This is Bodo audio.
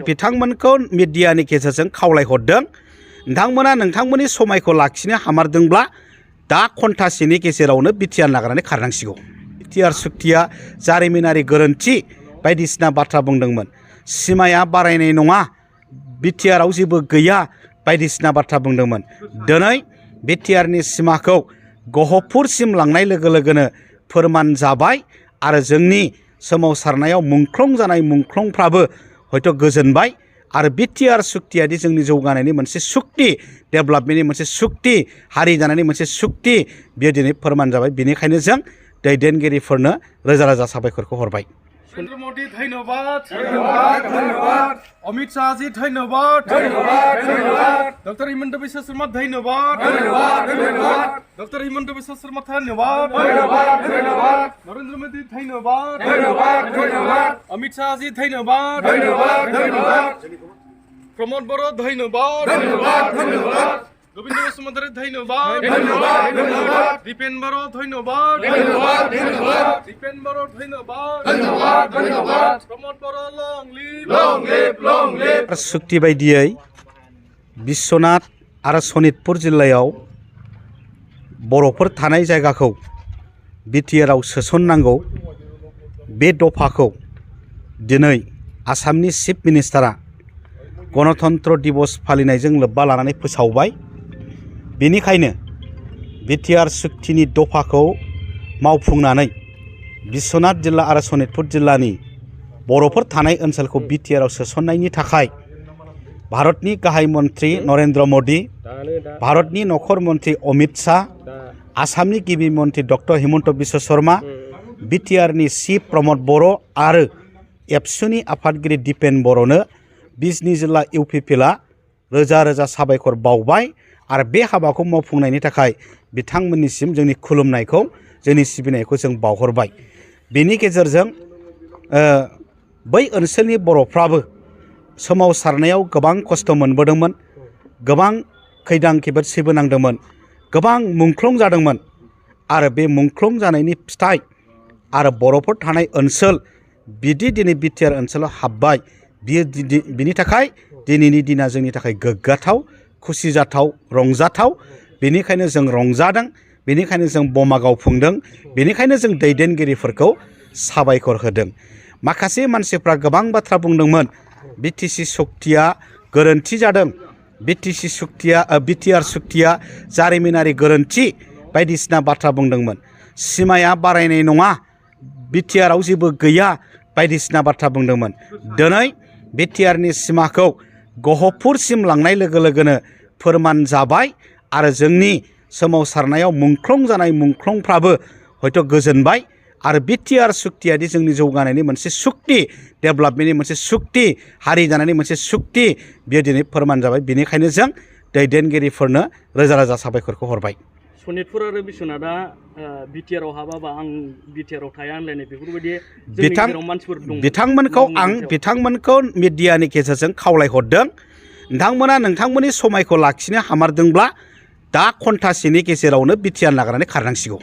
बिथांमोनखौ मिडियानि गेजेरजों खावलायहरदों नोंथांमोना नोंथांमोननि समायखौ लाखिनो हामारदोंब्ला दा घन्टासेनि गेजेरावनो बिटिआर नागारनानै खारनांसिगौ। बिटिआर सुक्तिया जारिमिनारि गोरोन्थि बायदिसिना बाथ्रा बुंदोंमोन। सिमाया बारायनाय नङा, बिटिआरआव जेबो गैया बायदिसिना बाथ्रा बुंदोंमोन। दिनै बिटिआरनि सिमाखौ गहपुरसिम लांनाय लोगो लोगोनो फोरमान जाबाय आरो जोंनि सोमावसारनायाव मुंख्लं जानाय मुंख्लंफ्राबो हयथ' गोजोनबाय आरो बिटिआर सुक्तियादि जोंनि जौगानायनि मोनसे सुक्ति, डेभेलपमेन्टनि मोनसे सुक्ति, हारि जानायनि मोनसे सुक्ति, बेयो दिनै फोरमान जाबाय। बेनिखायनो जों दैदेनगिरिफोरनो रोजा रोजा साबायखरखौ हरबाय। नरेंद्र मोदी धन्यवाद, धन्यवाद, धन्यवाद। अमित शाह जी धन्यवाद, धन्यवाद, धन्यवाद। डॉक्टर हिमंत बिश्व शर्मा धन्यवाद, धन्यवाद, धन्यवाद। डॉक्टर हिमंत बिश्व शर्मा धन्यवाद, धन्यवाद, धन्यवाद। नरेंद्र मोदी धन्यवाद, धन्यवाद, धन्यवाद। अमित शाह जी धन्यवाद, धन्यवाद, धन्यवाद। प्रमोद बरो धन्यवाद, धन्यवाद, धन्यवाद। गोविंद बसुमतारी धन्यवाद, धन्यवाद, धन्यवाद। दीपेन बरो धन्यवाद, धन्यवाद, धन्यवाद। दीपेन बरो धन्यवाद, धन्यवाद, धन्यवाद। Pramod Boro long live, long live, long live. सुक्ति बायदियै बिश्वनाथ आरो सनितपुर जिल्लायाव बर'फोर थानाय जायगाखौ बिटिआरआव सोसननांगौ, बे दफाखौ दिनै आसामनि चिफ मिनिस्टारा गणतन्त्र दिवस फालिनायजों लोब्बा लानानै फोसावबाय। बेनिखायनो बिटिआर सुक्तिनि दफाखौ मावफुंनानै बिश्वनाथ जिल्ला आरो सनितपुर जिल्लानि बर'फोर थानाय ओनसोलखौ बिटिआरआव सोसननायनि थाखाय भारतनि गाहाय मन्त्रि नरेंद्र मोदी, भारतनि नखर मन्त्रि अमित शाह, आसामनि गिबि मन्त्रि डक्टर हिमंत बिश्व शर्मा, बिटिआरनि चिफ प्रमोद बर' आरो एबसुनि आफादगिरि दीपेन बर'नो बिजनी जिल्ला इउपिपिएलआ रोजा रोजा साबायखर बावबाय आरो बे हाबाखौ मावफुंनायनि थाखाय बिथांमोननिसिम जोंनि खुलुमनायखौ, जोंनि सिबिनायखौ जों बावहरबाय। बेनि गेजेरजों बै ओनसोलनि बर'फ्राबो सोमावसारनायाव गोबां खस्थ' मोनबोदोंमोन, गोबां खैदां खैफोद सैबोनांदोंमोन, गोबां मुंख्लं जादोंमोन आरो बे मुंख्लं जानायनि फिथाइ आरो बर'फोर थानाय ओनसोल बिदि दिनै बिटिआर ओनसोलाव हाबबाय, बिनि थाखाय दिनैनि दिना जोंनि थाखाय गोग्गाथाव, खुसि जाथाव, रंजाथाव। बेनिखायनो जों रंजादों, बेनिखायनो जों बमा गावफुंदों, बेनिखायनो जों दैदेनगिरिफोरखौ साबायखर होदों। माखासे मानसिफ्रा गोबां बाथ्रा बुंदोंमोन बिटिसि सुक्तिया गोरोन्थि जादों, बिटिआर सुक्तिया जारिमिनारि गोरोन्थि बायदिसिना बाथ्रा बुंदोंमोन। सिमाया बारायनाय नङा, बिटिआरआव जेबो गैया बायदिसिना बाथ्रा बुंदोंमोन। दिनै बिटिआरनि सिमाखौ गहपुरसिम लांनाय लोगो लोगोनो फोरमान जाबाय आरो जोंनि सोमावसारनायाव मुंख्लं जानाय मुंख्लंफ्राबो हयथ' गोजोनबाय आरो बिटिआर सुक्तियादि जोंनि जौगानायनि मोनसे सुक्ति, डेभेलपमेन्टनि मोनसे सुक्ति, हारि जानायनि मोनसे सुक्ति, बेयो दिनै फोरमान जाबाय। बेनिखायनो जों दैदेनगिरिफोरनो रोजा रोजा साबायखरखौ हरबाय। सनितपुर आरो बिश्वनाथआ बिटिआरआव हाबाबा आं बिटिआरआव थाया होनलायनाय बेफोरबायदि मानसिफोर दं। बिथांमोनखौ मिडियानि गेजेरजों खावलायहरदों नोंथांमोना नोंथांमोननि समायखौ लाखिनो हामारदोंब्ला दा घन्टासेनि गेजेरावनो बिटिआर नागारनानै खारनांसिगौ।